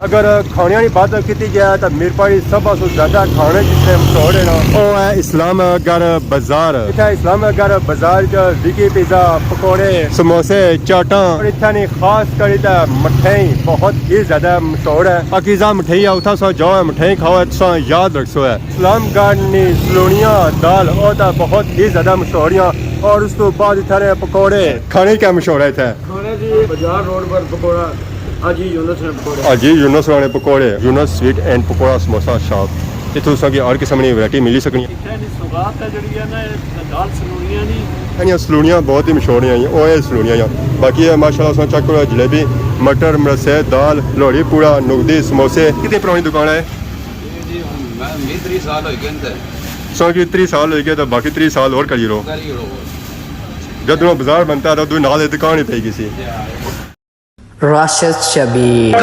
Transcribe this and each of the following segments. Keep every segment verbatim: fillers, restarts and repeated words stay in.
اگر کھانے آلی بات کیتی جائے تاں میرپور اچ سب سوں زیادہ کھانے جس نے مشہور ہے نا، او ہے اسلام گڑھ بازار۔ اتھے اسلام گڑھ بازار چ وکی پیزا، پکوڑے، سموسے، چاٹاں، اور اتھے نی خاص کر تے مٹھائی بہت ہی زیادہ مشہور ہے۔ پاکیزہ مٹھائی ہے، اتھا سو جاؤ، مٹھائی کھاؤ، تساں یاد رکھسو ہے۔ اسلام گڑھ نی سلونیاں دال، او تاں بہت ہی زیادہ مشہور ہیں۔ اور اس تو بعد اتھے نے پکوڑے۔ کھانے کیا مشہور ہے اتھے؟ کھانے جی، بازار روڈ پر پکوڑا، حاجی یونس نے پکوڑے۔ حاجی یونس نے پکوڑے، یونس سویٹ اینڈ پکوڑا سموسا شاپ۔ اتھوں تساں کی ہر قسم نی ورائٹی ملی سکنی ہے۔ اتھے نی سوغات ہے جڑی ہے نا، اے دال سلونیاں نی۔ انہاں سلونیاں بہت ہی مشہور ہیں، او اے سلونیاں ہیں۔ باقی اے ماشاءاللہ تساں چیک کرو، جلیبی، مٹر، مرسے، دال، لوڑی پوڑا، نگدی، سموسے۔ کتنی پرانی دکان ہے؟ جی، جی، ہن میں ویہہ تریہہ سال ہوئی گئے تے۔ تساں کی تریہہ سال ہوئی گئے تے باقی تریہہ سال ہور کری رو۔ کری رو۔ جدوں بازار بنتا تاں ادوں نال اے دکان ہی پئی گئی سی۔ جی ہاں۔ راشد شبیر۔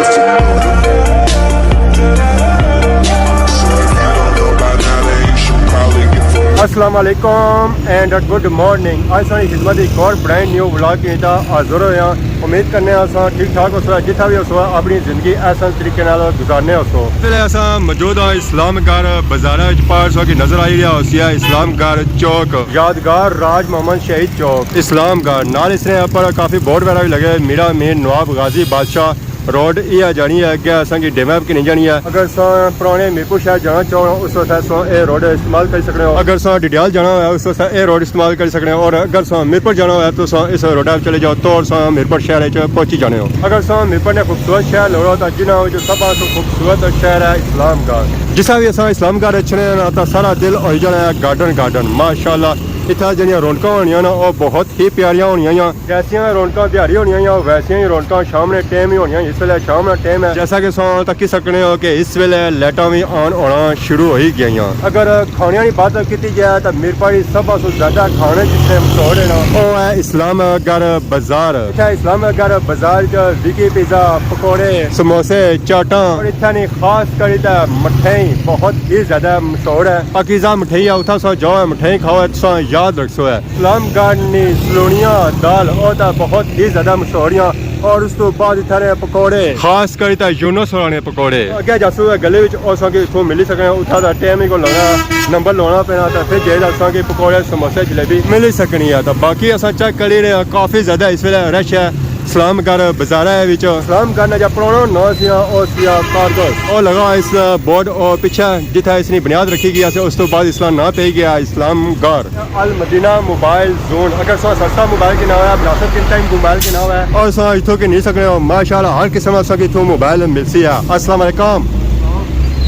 السلام علیکم اینڈ گڈ مارننگ۔ آج ساری خدمت ایک اور برانڈ نیو ولاگ کے ساتھ حاضر ہوئے ہیں۔ امید کرنے ہیں اساں ٹھیک ٹھاک ہوسو، جتھا بھی ہوسو اپنی زندگی احسن طریقے نال گزارنے ہوسو۔ پہلے اساں موجود ہاں اسلام گڑھ بازار وچ، پار سو کی نظر آئی رہیا ہوسی ہے اسلام گڑھ چوک، یادگار راج محمد شہید چوک، اسلام گڑھ۔ نال اس نے اوپر کافی بورڈ وغیرہ بھی لگے، میرا میر نواب غازی بادشاہ روڈ، یہ جانی ہے، اگے اساں کی ڈیمپ کی نہیں جانی ہے۔ اگر ساں پرانے میرپور شہر جانا چاہو، اس واسطے ساں اے روڈ استعمال کری سکنے ہو۔ اگر ساں ڈڈیال جانا ہوا، اس واسطے اے روڈ استعمال کری سکنے ہو۔ اور اگر ساں میرپور جانا ہوا، تو ساں اس روڈ پر چلے جاؤ، تو ساں میرپور شہر وچ پہنچی جانے ہو۔ اگر ساں میرپور نے خوبصورت شہر لوڑو، تو جنہاں وچ سب سے خوبصورت شہر ہے اسلام گڑھ۔ جسا بھی اساں اسلام گڑھ اچھنے نا، تو سارا دل ہوئی جانا ہے گارڈن، گارڈن۔ ماشاءاللہ، اتھا جڑیاں رونقاں ہونیاں نا، وہ بہت ہی پیاریاں ہونیاں یا۔ جیسیاں رونقاں دیہاڑی ہونیاں یا ویسیاں ہی رونقاں شام نے ٹائم ہی ہونیاں۔ اس ویلے شام نا ٹائم ہے، جیسا کہ ساں تکی سکنے ہو کہ اس ویلے لائٹاں بھی آن ہونا شروع ہوئی گئیاں۔ اگر کھانے آلی بات کیتی جائے تو میرپور سب سے زیادہ کھانے جس نے مشہور ہے نا، وہ ہے اسلام گڑھ بازار۔ اتھا اسلام گڑھ بازار چ وکی پیزا، پکوڑے، سموسے، چاٹاں، اور اتھا نی خاص کر تے مٹھائی بہت ہی زیادہ مشہور ہے۔ پاکیزہ مٹھائی ہے، اتھا سو جاؤ ہے، مٹھائی کھاؤ ہے، تساں یاد رکھسو ہے۔ اسلام گڑھ نی سلونیاں دال، او تاں بہت ہی زیادہ مشہور ہیں۔ اور اس تو بعد اتھا نے پکوڑے، خاص کر تے یونس ہوراں نے پکوڑے۔ اگے جاسو ہے گلی وچ، او ساں کی اتھوں ملی سکنے، اتھا دا ٹائم ہی کو لگنا، نمبر لانا پینا، تے پھر جے اساں کی پکوڑے، سموسے، جلیبی ملی سکنی ہے۔ تے باقی اساں چیک کری رہے ہیں، کافی زیادہ اس ویلے رش ہے اسلام گڑھ بازارہ وچ۔ اسلام گڑھ نا جا پرانا ناں سی، او سی کارگس۔ او لگا اس بورڈ او پچھے جتھے اس نی بنیاد رکھی گئی سی، اس تو بعد اس نا ناں پئی گیا اسلام گڑھ۔ المدینہ موبائل زون۔ اگر سو سستا موبائل کے نام ہے، مناسب قیمت موبائل کے نام ہے۔ اور سو اتھوں کی نہیں سکنے ہو، ماشاءاللہ ہر قسم سو کی اتھوں موبائل ملسی ہے۔ السلام علیکم۔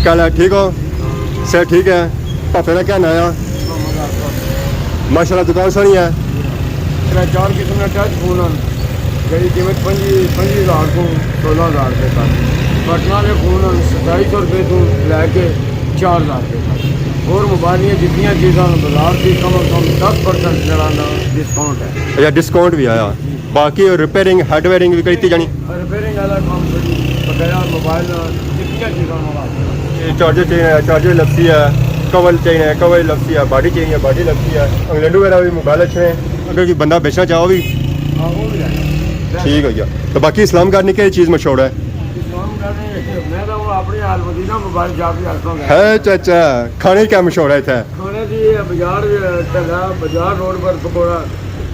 کیا حال ہے؟ ٹھیک ہو؟ صحت ٹھیک ہے؟ پاپے نا کیا نام ہے؟ ماشاءاللہ دکان سوہنی ہے۔ ترے چار قسم نے ٹچ فون ہیں، جیہڑی قیمت پنجی، پنجی ہزار تو سولہ ہزار روپے تک۔ بٹن والے فون ہیں، ستائی سو روپے تو لے کے چار ہزار روپے تک۔ اور موبائل دیاں جتنیاں چیزاں بازار دی کم از کم دس پرسنٹ جیہڑا نا ڈسکاؤنٹ ہے۔ اچھا، ڈسکاؤنٹ بھی آیا۔ باقی ریپیئرنگ، ہارڈ ویئرنگ بھی کیتی جانی؟ ریپیئرنگ والا کام کوئی نہیں، بغیر موبائل نا جتنیاں چیزاں نا۔ چارجر چاہیے، چارجر لبسی ہے، کور چاہیے، کور لبسی ہے، باڈی چاہیے، باڈی لبسی ہے۔ انگلینڈو وغیرہ بھی موبائل اچھے ہیں۔ اگر کوئی بندہ بیچنا چاہو بھی؟ ہاں، وہ بھی ہے۔ ٹھیک ہو گیا۔ تو باقی اسلام گڑھ نی کہڑی چیز مشہور ہے؟ اسلام گڑھ نے، میں تو وہ اپنے حال مدینہ موبائل شاپ ہی آتا ہوں۔ ہے چاچا، کھانے کیا مشہور ہے اتھے؟ کھانے جی، یہ بازار، ڈھلا بازار روڈ پر پکوڑا،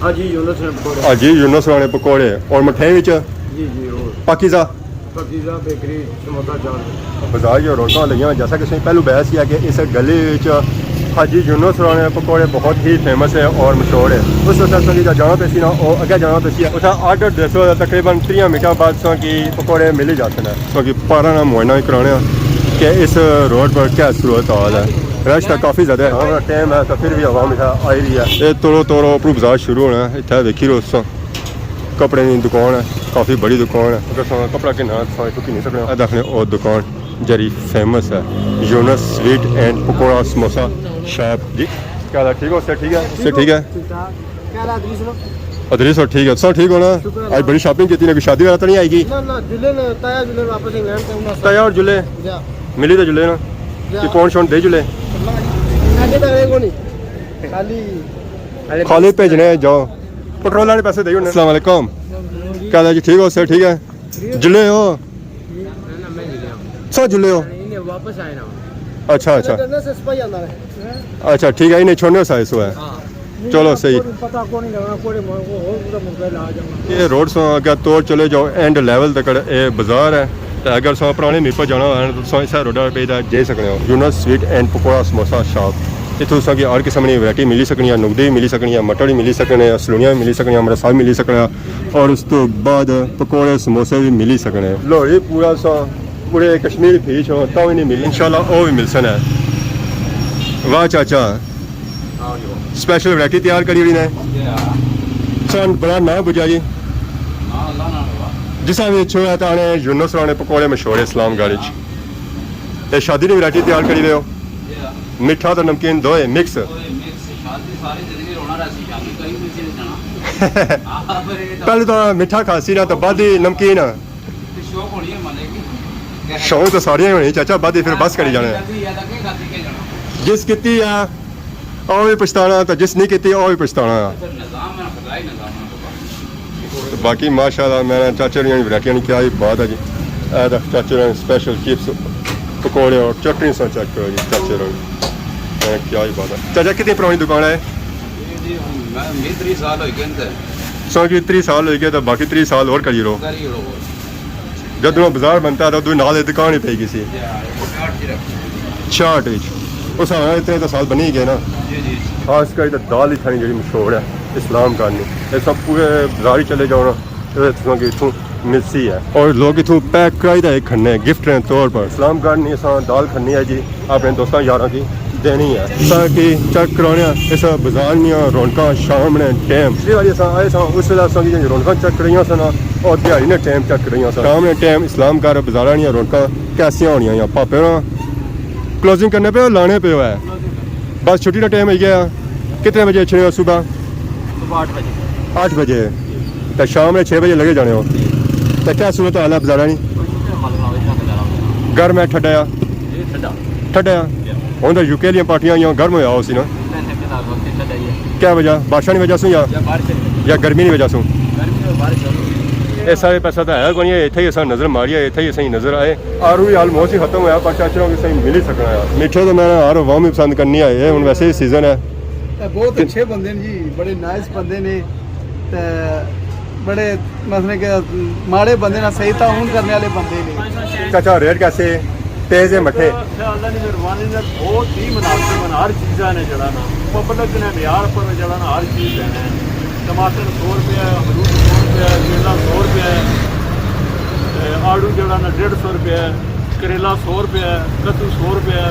حاجی یونس نے پکوڑے۔ حاجی یونس نے پکوڑے۔ اور مٹھائی وچ؟ جی، جی، اور پاکیزہ؟ پاکیزہ بیکری، سموسہ چاٹ۔ بازار جو رونقاں لگیاں ہوئیاں، جیسا کہ تساں پہلو بحث کیا کہ اس گلی وچ حاجی یونس نے پکوڑے بہت ہی فیمس ہے اور مشہور ہے۔ اس واسطے اساں کی جا جانا پیسی نا، او اگے جانا پیسی ہے۔ اتھا آرڈر دیسو، تقریباً تریہاں منٹاں بعد تساں کی پکوڑے مل ہی جاتے ہیں۔ تساں کی پارا نا معائنہ بھی کرانے ہیں کہ اس روڈ پر کیا صورت حال ہے۔ رش تو کافی زیادہ ہے۔ شام نا ٹائم ہے تو پھر بھی عوام اتھا آئی رہی ہے۔ اے توڑو توڑو اپرو بازار شروع ہونا ہے، اتھا ویکھی رہو تساں۔ کپڑے نی دکان ہے، کافی بڑی دکان ہے۔ اگر تساں کپڑا گھننا ہے، تساں اتھوں گھنی سکنے ہو۔ اے دیکھنے او دکان جیہڑی فیمس ہے، یونس سویٹ اینڈ پکوڑا سموسہ شاپ۔ جی، کیا حال ہے؟ ٹھیک ہو؟ صحت ٹھیک ہے؟ صحت ٹھیک ہے؟ ٹھیک ٹھاک۔ کیا حال ہے، ادریس ہو؟ ادریس ہو، ٹھیک ہے۔ تساں ٹھیک ہو نا؟ شکر اللہ۔ اج بڑی شاپنگ کیتی نا، کوئی شادی وغیرہ تو نہیں آئی گی؟ نہ، نہ، جلے نے، تایا جلے واپس انگلینڈ تے ہوں۔ تایا اور جلے؟ جا۔ ملی تے جلے نا؟ جا۔ کہ فون شون دے جلے؟ اللہ جی۔ اگے تک رہے کونی۔ خالی خالی بھیجنے ہیں، جاؤ۔ پٹرول والے پیسے دے ہونے۔ السلام علیکم۔ کیا حال ہے جی؟ ٹھیک ہو؟ صحت ٹھیک ہے؟ جلے ہو؟ سو جلے ہو؟ انہیں واپس آئے نا۔ اچھا، اچھا۔ ڈرنا سے سپاہی آندا ہے۔ اچھا، ٹھیک ہے، انہیں چھوڑنے سا ایسو ہے۔ ہاں۔ چلو، صحیح۔ پتہ کون نہیں لگنا، کوڑے مر-، وہ ہو تو مرغا لا جانا۔ یہ روڈ سو اگر توڑ چلے جاؤ، اینڈ لیول تک اے بازار ہے۔ تے اگر سو پرانے میپر جانا ہوئے تو سو اسے روڈا پہ ادھر جائی سکنے ہو۔ یونس سویٹ اینڈ پکوڑا سموسا شاپ۔ اتھوں ساں کی ہر قسم کی ورائٹی ملی سکنی ہے، نگدے بھی ملی سکنے ہیں، مٹر بھی ملی سکنے ہیں، سلونیاں بھی ملی سکنی ہیں، مرسا بھی ملی سکنے ہیں۔ اور اس تو بعد پکوڑے سموسے بھی ملی سکنے ہیں۔ لاہوری پورا سا پورے کشمیر پھیچ ہو تاں بھی نہیں ملی، انشاءاللہ او بھی ملسن ہے۔ واہ چاچا، اسپیشل ورائٹی تیار کری ہوئی نے۔ سن بڑا نہ بجا جی۔ جس بھی چھوڑا تاں نے یونس رانے پکوڑے مشہور ہے اسلام گڑھ وچ۔ تے شادی دی ورائٹی تیار کری رہے ہو؟ میٹھا تے نمکین دوئے مکس۔ شادی ساری زندگی رونا رہسی، شادی کہیں بھی چیز جانا۔ پہلے تو میٹھا کھاسی نا، تو بعد ہی نمکین۔ شوق ہونی ہے مانے کی۔ شوق تو ساریاں ہی ہونی چاچا، بعد ہی پھر بس کری جانا ہے۔ جس کیتی ہے، او بھی پچھتانا، تو جس نہیں کیتی، او بھی پچھتانا ہے۔ نظام ہے، خدائی نظام ہے۔ تو باقی ماشاءاللہ میں چاچے ہوریاں نی ورائٹیاں نی کیا ہی بات ہے جی۔ اے تاں چاچے ہوراں نی سپیشل چپس، پکوڑے اور چٹنی سا چیک کرو جی چاچے ہوراں نی۔ اے کیا ہی بات ہے۔ چاچا کتنی پرانی دکان ہے؟ جی، ہن میں، میں تریہہ سال ہوئی گئے تے۔ سو جی تریہہ سال ہوئی گئے تے باقی تریہہ سال اور کری رو۔ کری رو۔ جدوں بازار بنتا ہے تو ادوں نال ہی دکان ہی پئی گئی سی۔ چھیاٹھ وچ۔ اس ہاں اتنے تو سال بنی گئے نا۔ جی، جی۔ خاص کر تے دال ہی تھانی جڑی مشہور ہے اسلام گڑھ نی۔ اس پورے بازار ہی چلے جاؤ نا، تے تساں کی اتھوں ملسی ہے۔ اور لوگ اتھوں پیک کرائی دا ایک کھنے گفٹ نے طور پر۔ اسلام گڑھ نی اساں دال کھنی ہے جی، اپنے دوستاں یاراں کی دینی ہے۔ تاں کہ چیک کرانے آں اس بازار نیاں رونقاں شام نے ٹائم۔ پچھلی واری اساں آئے ساں، اس ویلے اساں کی جیہڑیاں رونقاں چیک کرائیاں سن، اور دیہاڑی نے ٹائم چیک کرائیاں سن۔ شام نے ٹائم اسلام گڑھ بازاراں نیاں رونقاں کیسیاں ہونیاں یا پاپے ہوراں کلوزنگ کرنے پے ہو، لانے پے ہو ہے؟ بس چھٹی نا ٹائم ہوئی گیا۔ کتنے بجے اچھنے ہو صبح؟ صبح آٹھ بجے۔ آٹھ بجے۔ تے شام نے چھ بجے لگے جانے ہو۔ تے کیا صورت حال ہے بازاراں نی؟ کوئی شکر ہے مالک نال، اتنا گزارا ہوتا ہے۔ گرم ہے، ٹھڈا ہے؟ یہ ٹھڈا۔ ٹھڈا ہے؟ ہن تے یو کے آلیاں پارٹیاں آئیاں، گرم ہویا ہو سی نا؟ نہیں، نہیں، فی الحال وقت ٹھڈا ہی ہے۔ کیا وجہ؟ بارشاں نی وجہ سوں یا؟ یا بارش نی وجہ۔ یا گرمی نی وجہ سوں؟ گرمی اور بارش دونوں۔ اے سارے پیسہ تاں ہے کوئی نہیں، اتھے ہی اساں نظر ماری ہے، اتھے ہی اساں نظر آئے۔ آڑو ہی آلموسٹ ہی ختم ہویا، پر چاچے ہوراں کی صحیح ملی سکنا ہے۔ میٹھے تو میں ہر عوام ہی پسند کرنی ہے، یہ ہن ویسے ہی سیزن ہے۔ تے بہت اچھے بندے نے جی، بڑے نائس بندے نے۔ تے بڑے، مثلاً کہ ماڑے بندے نال صحیح تعاون کرنے والے بندے نے۔ چاچا، ریٹ کیسے؟ تیز ہے مٹھے؟ اللہ دی مہربانی نال بہت ہی مناسب ہیں، ہر چیزاں نے جڑا نا، پبلک نے معیار پر جڑا نا ہر چیز دینا ہے۔ ٹماٹر سو روپے ہے، امرود سو روپے ہے، کیلا سو روپے ہے، تے آڑو جڑا نا ڈیڑھ سو روپے ہے، کریلا سو روپے ہے، کدو سو روپے ہے،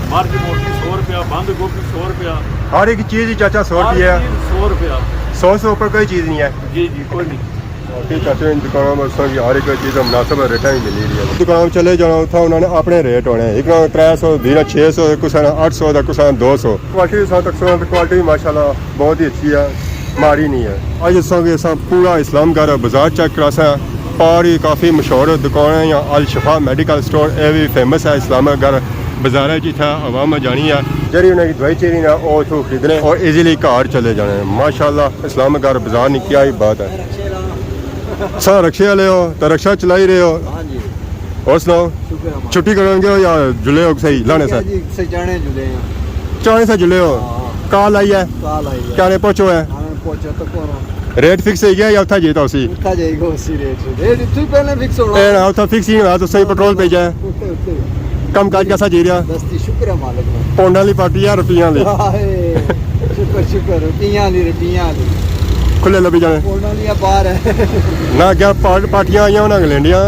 مرچ موٹی سو روپے، بند گوبھی سو روپے۔ ہر ایک چیز ہی چاچا سو ہر روپے ہے۔ چیز سو روپے۔ سو سے اوپر کوئی چیز نہیں ہے۔ جی جی، کوئی نہیں۔ باقی چاچے ان دکانوں میں سب ہر ایک چیز مناسب ریٹاں ہی ملی رہی ہے۔ دکان چلے جانا، اتھا انہوں نے اپنے ریٹ ہونے، ایک نہ ترے سو، دوجا چھ سو، کسے نے اٹھ سو تے کسے نے دو سو۔ کوالٹی ساتھ تک سو، کوالٹی بھی ماشاءاللہ بہت ہی اچھی ہے، ماڑی نہیں ہے۔ اج اساں کی اساں پورا اسلام گڑھ بازار چیک کراساں، اور ہی کافی مشہور دکان ہے یا الشفا میڈیکل سٹور، اے بھی فیمس ہے اسلام گڑھ بازار ہے، جتھا عوام جانی ہے، جڑی انہیں کی دوائی چاہیے نا، وہ اتھوں خریدنے اور ایزیلی گھر چلے جانے۔ ماشاءاللہ اسلام گڑھ بازار نی کیا ہی بات ہے۔ سا رکشے والے ہو تو رکشہ چلائی رہے ہو؟ ہاں جی۔ اور سناؤ؟ شکر ہے مالک۔ چھٹی کرن گے ہو یا جلے ہو؟ صحیح لانے سا؟ جی، سے جانے جلے ہیں۔ چاہے سا جلے ہو؟ ہاں۔ کال آئی ہے؟ کال آئی ہے۔ کیا نے پہنچو ہے؟ ہاں، پہنچو تو کون؟ ریٹ فکس ہے یا اتھا جیتا اسی؟ اتھا جائے گا اسی ریٹ سے۔ ریٹ اتھوں ہی پہلے فکس ہونا۔ اے نا، اتھا فکس ہی ہونا تو صحیح، پٹرول پہ جائے۔ اتھے، اتھے۔ کم کاج کیسا جی رہا؟ دستی شکر ہے مالک نا۔ پونڈاں والی پارٹی یا روپیاں والی؟ ہائے، شکر، شکر، روپیاں والی، روپیاں والی۔ کھلے لبی جانے۔ پونڈاں والی باہر ہے۔ نہ کیا پار-، پارٹیاں آئیاں انہاں انگلینڈیاں،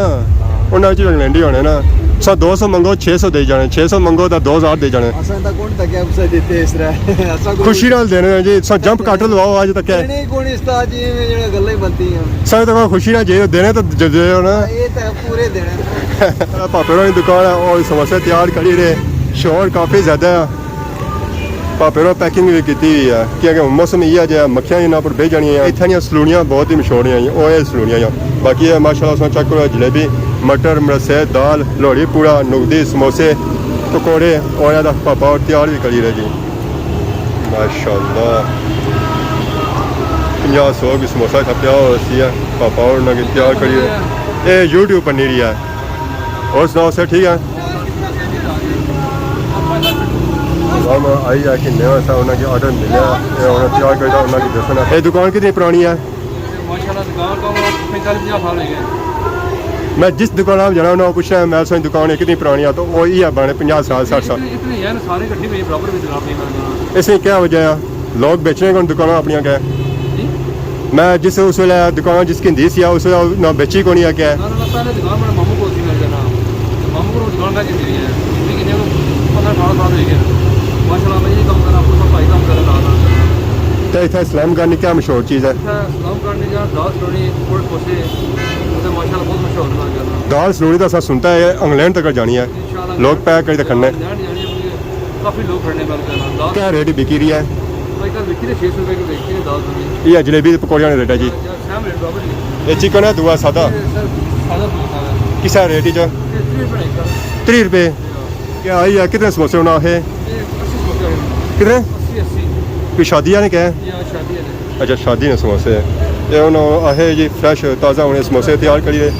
انہاں وچ انگلینڈی ہونے نا۔ سو دو سو منگو، چھ سو دے جانے، چھ سو منگو تو دو ہزار دے جانے۔ اساں تاں کون تکیا کسے دیتے اس طرح۔ اساں کوئی خوشی نال دینے جی، سو جمپ کٹ لواؤ اج تک ہے۔ دینے ہی کون استاد جی، ایویں جیہڑیاں گلاں ہی بنتی ہیں۔ سو تاں خوشی نال جے دینے تو دے دیو نا۔ ہاں، یہ تو پورے دینے۔ پاپے ہوراں نی دکان ہے، اور سموسے تیار کری رہے، شور کافی زیادہ ہے۔ پاپے ہوراں پیکنگ بھی کیتی ہوئی ہے، کیونکہ ہن موسم ایہا جیہا، مکھیاں انہاں پر بہہ جانیاں۔ اتھاں نیاں سلونیاں بہت ہی مشہور ہیں، او اے سلونیاں ہیں۔ باقی اے ماشاءاللہ تساں چیک کرو، جلیبی، مٹر، مرسے، دال، لوڑی پوڑا، نگدی، سموسے، پکوڑے، اور اے دا پاپا اور تیار بھی کری رہے جی۔ ماشاءاللہ۔ پنجاہ سو کی سموسہ اتھا پیا ہوا سی ہے، پاپا اور انہاں کی تیار کری رہے۔ اے یوٹیوب بنی رہی ہے۔ اور سناؤ، سب ٹھیک ہے؟ ہم آئی ہے کہ نیا سا انہاں کی آرڈر ملیا، اے انہاں تیار کیتا، انہاں کی دسنا۔ اے دکان کتنی پرانی ہے؟ ماشاءاللہ، دکان کو پینتالیس پنجاہ سال ہو گئے۔ میں جس دکان آپ جانا انہاں پوچھنا ہے، میں سوچ دکان ہے کتنی پرانی ہے، تو وہ یہ ہے بنے پنجاہ سال، سٹھ سال۔ اتنے، اتنے ہیں سارے کٹھے ہوئے برابر بھی دکان نہیں کرنا۔ اس نے کیا وجہ ہے؟ لوگ بیچنے کون دکاناں اپنیاں کہ؟ جی؟ میں جس، اس ویلے دکان جس کی ہندی سی، اس ویلے نہ بیچی کونی ہے کہ؟ نہ، نہ، نہ، پہلے دکان میرے ماموں کو سی، میرے جنا۔ ماموں کو دکان رہ کے ملی ہے۔ یہ کتنے کو پندرہ اٹھارہ سال ہوئی گئے۔ ماشاءاللہ، میں یہ کام کرنا، اپنا بھائی کام کرنا نال نال۔ تے اتھا اسلام گڑھ نی کیا مشہور چیز ہے؟ اتھا اسلام گڑھ نی جہاں دال سلوڑی، پوڑ پوسے، اتھا ماشاءاللہ بہت مشہور ہے۔ دال سلوڑی تو اساں سنتا ہے، انگلینڈ تک جانی ہے۔ انشاءاللہ لوگ پیک کری تے کھڑنے۔ انگلینڈ جانی ہے، کافی لوگ کھڑنے مل کرنا۔ دال کیا ریٹ بکی رہی ہے؟ آج کل وکی رہی چھ سو روپے کلو وکی رہی دال تھوڑی۔ یہ جلیبی تے پکوڑیاں نے ریٹ ہے جی۔ یا سیم ریٹ برابر ہی ہے۔ یہ چکن ہے، دوا سادہ؟ یہ سر سادہ سموسہ ہے۔ کسا ریٹ ہی جو؟ یہ تریہہ روپے ایک۔ تریہہ روپے؟ یا۔ کیا آئی ہے؟ کتنے سموسے ہونا ہے؟ یہ اسی سموسے ہونے۔ کتنے؟ اسی، اسی۔ کوئی شادی ہے نا کیا؟ یا شادی ہے۔ اچھا، شادی نے سموسے۔ یہ انہوں آہے جی فریش تازہ ہونے سموسے تیار کریے۔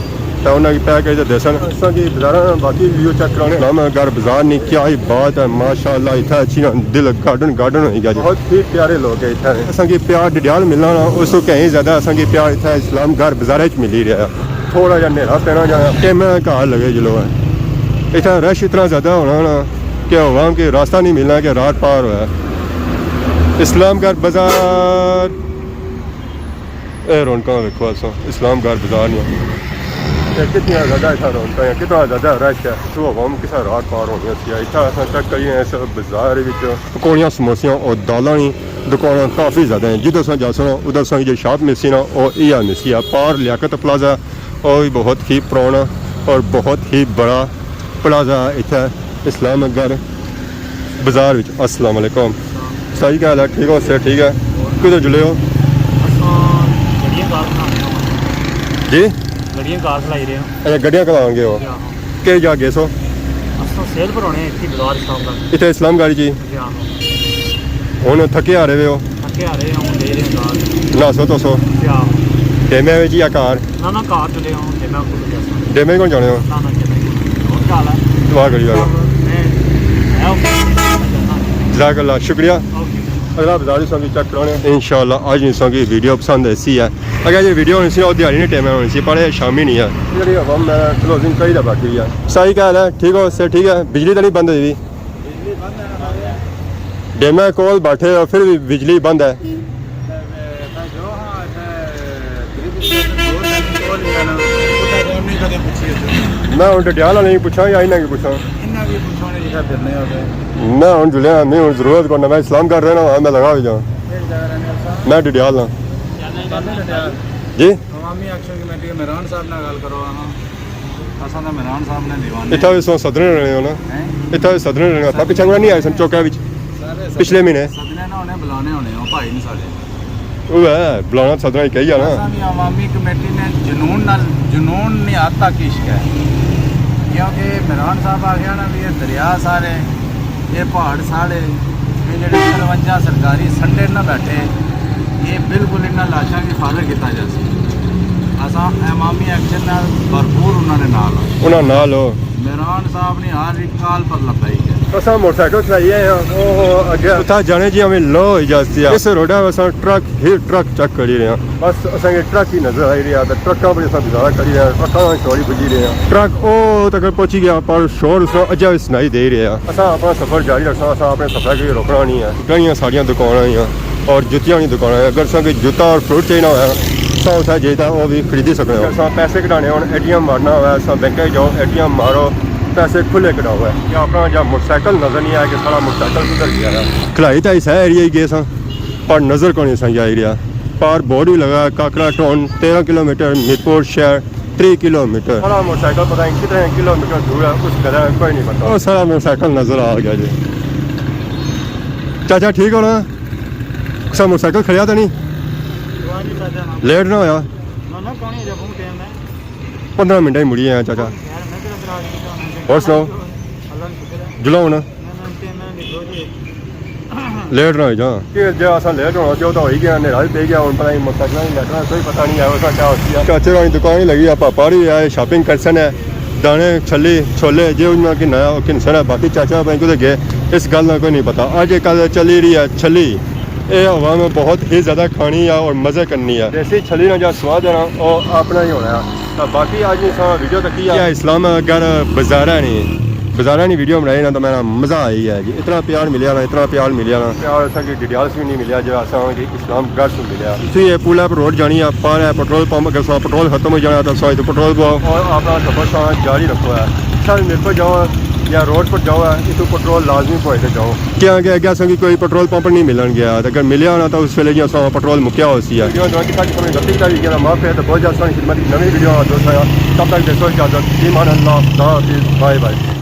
تے انہاں کی پیک کری تے دیسن۔ اساں کی بازاراں باقی ویڈیو چیک کرانے۔ اسلام گڑھ بازار نی کیا ہی بات ہے، ماشاءاللہ، اتھا اچھی نا دل گارڈن گارڈن ہوئی گیا جی۔ بہت ہی پیارے لوگ ہیں اتھا۔ اساں کی پیار ڈڈیال ملنا نا، اس تو کہیں زیادہ اساں کی پیار اتھا اسلام گڑھ بازار وچ ملی رہیا۔ تھوڑا جہا نیرا پینا جانا، ٹیمے کار لگے جلو ہے۔ اتھا رش اتنا زیادہ ہونا نا کہ عوام کے راستہ نہیں ملنا کہ رات پار ہویا۔ اسلام گڑھ بازار۔ اے رونقاں ویکھو اساں اسلام گڑھ بازار نیاں۔ اے کتنیاں زیادہ اتھاں رونقاں ہیں، کتنا زیادہ رش ہے۔ اتھوں عوام کسا رات پار ہونی ہوسی ہے۔ اتھاں اساں چیک کریے اس بازار وچ پکوڑیاں، سموسیاں اور دالاں نی دکاناں کافی زیادہ ہیں۔ جدھر اساں جاساں نا، ادھر اساں کی جو شاپ ملسی نا، او ایہا ملسی ہے۔ پار لیاقت پلازہ، او بھی بہت ہی پرانا اور بہت ہی بڑا پلازہ ہے اتھے اسلام گڑھ بازار وچ۔ السلام علیکم۔ سائیں، کیا حال ہے؟ ٹھیک ہو؟ صحت ٹھیک ہے؟ کدھر جلے ہو؟ اساں گڈیاں کار کھلانے ہاں۔ جی؟ گڈیاں کار کھلائی رہے ہاں۔ اچھا، گڈیاں کھلان گئے ہو؟ جی ہاں۔ کہڑی جا گئے سو؟ اساں سیل پر ہونے، اتھی بازار اسلام گڑھ۔ اتھے اسلام گڑھ جی؟ جی ہاں۔ ہن تھکے آ رہے ہو؟ تھکے آ رہے ہاں، ہن جائی رہے ہاں گھر۔ نہاسو تو سو؟ جی ہاں۔ ڈیمے وچ یا گھر؟ نہ، نہ، گھر چلے ہاں، ڈیمے کول جاساں۔ ڈیمے کول جانے ہو؟ نہ، نہ، ڈیمے کول۔ اور کیا حال ہے؟ دعا کری جانا۔ میں، میں اوکے، میں جانا۔ جزاک اللہ، شکریہ۔ اوکے۔ اگلا بازار اساں کی چیک کرانے۔ انشاءاللہ اج اساں کی ویڈیو پسند ایسی ہے۔ اگر یہ ویڈیو ہونی سی، او دیہاڑی نے ٹائم ہونی سی، پر یہ شامی نہیں ہے۔ جڑی عوام میں کلوزنگ کری دا باقی ہے۔ سائیں، کیا حال ہے؟ ٹھیک ہو؟ صحت ٹھیک ہے؟ بجلی تو نہیں بند ہوئی؟ بجلی بند ہے نا سارے۔ ڈیمے کول بیٹھے ہو، پھر بھی بجلی بند ہے۔ میں جو ہاں، اتھے گرین اسٹیشن دو تین کول ہی ہے نا، اتھے تو نہیں کدے پوچھی ہے۔ میں ہن ڈڈیال والے کی پوچھاں یا انہاں کی پوچھاں؟ انہاں کی پوچھو نے جتھے پھرنے ہو تے۔ میں ہن جلیا، میں ہن ضرورت کوئی نہ، میں اسلام گڑھ رہنا ہاں، میں لگا بھی جاؤں۔ کہڑی جگہ رہنے ہو تساں؟ میں ڈڈیال ہاں۔ ڈڈیال۔ جی؟ عوامی ایکشن کمیٹی کے مہران صاحب نال گل کرو ہاں۔ اساں تاں مہران صاحب نے دیوانے۔ اتھا بھی سو صدرے رہنے ہو نا؟ ہیں؟ اتھا بھی صدرے رہنے ہو۔ آپ پچھے کوئی نہیں آئے سن چوکا وچ؟ سارے پچھلے مہینے؟ صدرے نہ ہونے، بلانے ہونے، او بھائی نہیں سارے۔ وہ ہے، بلانا صدرے ہی کہی آنا۔ اساں بھی عوامی کمیٹی نے جنون نال، جنون نے حد تک عشق ہے۔ کیونکہ مہران صاحب آ گیا نا بھی یہ دریا سارے، یہ پہاڑ سارے، یہ جڑے ترونجا سرکاری سنڈے نہ بیٹھے، یہ بالکل انہاں لاشاں کی حفاظت کیتا جاسی۔ اساں عوامی ایکشن نال بھرپور انہاں نے نال ہاں۔ انہاں نال ہو۔ مہران صاحب نے ہر ایک کال پر لبیک ہے۔ اساں موٹر سائیکل چلائی آئے ہاں، او اگے اتھا جانے جی ہمیں لو اجازت ہے۔ اس روڈا پر اساں ٹرک ہی ٹرک چیک کری رہے ہاں۔ بس اساں کے ٹرک ہی نظر آئی رہیا، تے ٹرکاں پر اساں گزارا کری رہے ہاں، ٹرکاں نال سواری بجی رہے ہاں۔ ٹرک او تک پہنچی گیا، پر شور اس نا اجا بھی سنائی دے رہیا۔ اساں اپنا سفر جاری رکھساں، اساں اپنے سفر کی روکنا نہیں ہے۔ گاڑیاں ساڑیاں دکاناں ہیاں اور جتیاں نی دکاناں ہیاں۔ اگر اساں کوئی جتا اور فروٹ چاہینا ہویا، اساں اتھا جائی تے او بھی خریدی سکنے ہو۔ اساں پیسے کڈھانے ہون، اے ٹی ایم مارنا ہویا، اساں بینکاں وچ جاؤ، اے ٹی ایم مارو، پیسے کھلے کڈھاؤ ہے۔ یا اپنا جا موٹر سائیکل نظر نہیں آیا کہ ساڑا موٹر سائیکل کدھر گیا ہے۔ کھلائی تے اس ایریا ہی گئے ساں، پر نظر کونی ساں آئی رہیا۔ پار بورڈ بھی لگا، کاکڑا ٹاؤن تیرہ کلومیٹر، میرپور شہر تری کلومیٹر۔ ساڑا موٹر سائیکل پتہ نہیں کتنے کلومیٹر دور ہے، اس گدھے کوئی نہیں پتہ۔ او ساڑا موٹر سائیکل نظر آ گیا جی۔ چاچا ٹھیک ہو نا؟ سا موٹر سائیکل کھڑیا تھا نہیں؟ لیٹ نہ ہویا؟ پندرہ منٹ ہی مڑی آیا چاچا۔ اور سناؤ؟ جلو ہونا۔ لیٹ نہ ہوئی جاں۔ کہ جے اساں لیٹ ہونا سی، او تاں ہوئی گیا، نیرا وی پئی گیا، ہن پتہ نہیں موٹر سائیکل نی لیٹر کوئی پتہ نہیں ہے، اساں کیا ہوسی ہے۔ چاچے ہور نی دکان ہی لگی ہے، پاپا ہور وی آئے، شاپنگ کرسن ہے۔ دانے، چھلی، چھولے، جے انہاں کی نیا او کن سڑا، باقی چاچا بھائی کو گئے، اس گل نہ کوئی نہیں پتا۔ اج کل چلی رہی ہے چھلی، اے عوام بہت ہی زیادہ کھانی ہے اور مزے کرنی ہے۔ دیسی چھلی نا جو سواد ہے نا، او اپنا ہی ہونا ہے۔ تو باقی اج اساں ویڈیو تکی ہے۔ اسلام اگر بازارہ نہیں، بازارہ نہیں ویڈیو بنائی نا تو میرا مزہ آئی ہے جی۔ اتنا پیار ملیا نا، اتنا پیار ملیا نا۔ پیار اساں کی ڈڈیال سے بھی نہیں ملیا جو اساں کی اسلام گڑھ سے ملیا۔ اتھوں یہ پل اپ روڈ جانی ہے، پار ہے پٹرول پمپ، اگر سا پٹرول ختم ہو جانا تو سا اتھوں پٹرول پواؤ۔ اور اپنا سفر سا جاری رکھو ہے۔ سر میرے کو جاؤ یا روڈ پر جاؤ ہے، اتھوں پٹرول لازمی پوائے تے جاؤ۔ کیا کہ اگے اساں کی کوئی پٹرول پمپ نہیں ملن گیا، اگر ملیا ہونا تو اس ویلے جی اساں پٹرول مکیا ہو سی ہے۔ ویڈیو دوران کسا قسم کی غلطی کتابی کیا معاف کرے تو بہت جلد ساری خدمت کی نوی ویڈیو دوست آیا۔ تب تک دیسو اجازت، ایمان اللہ، خدا حافظ، بائے بائے۔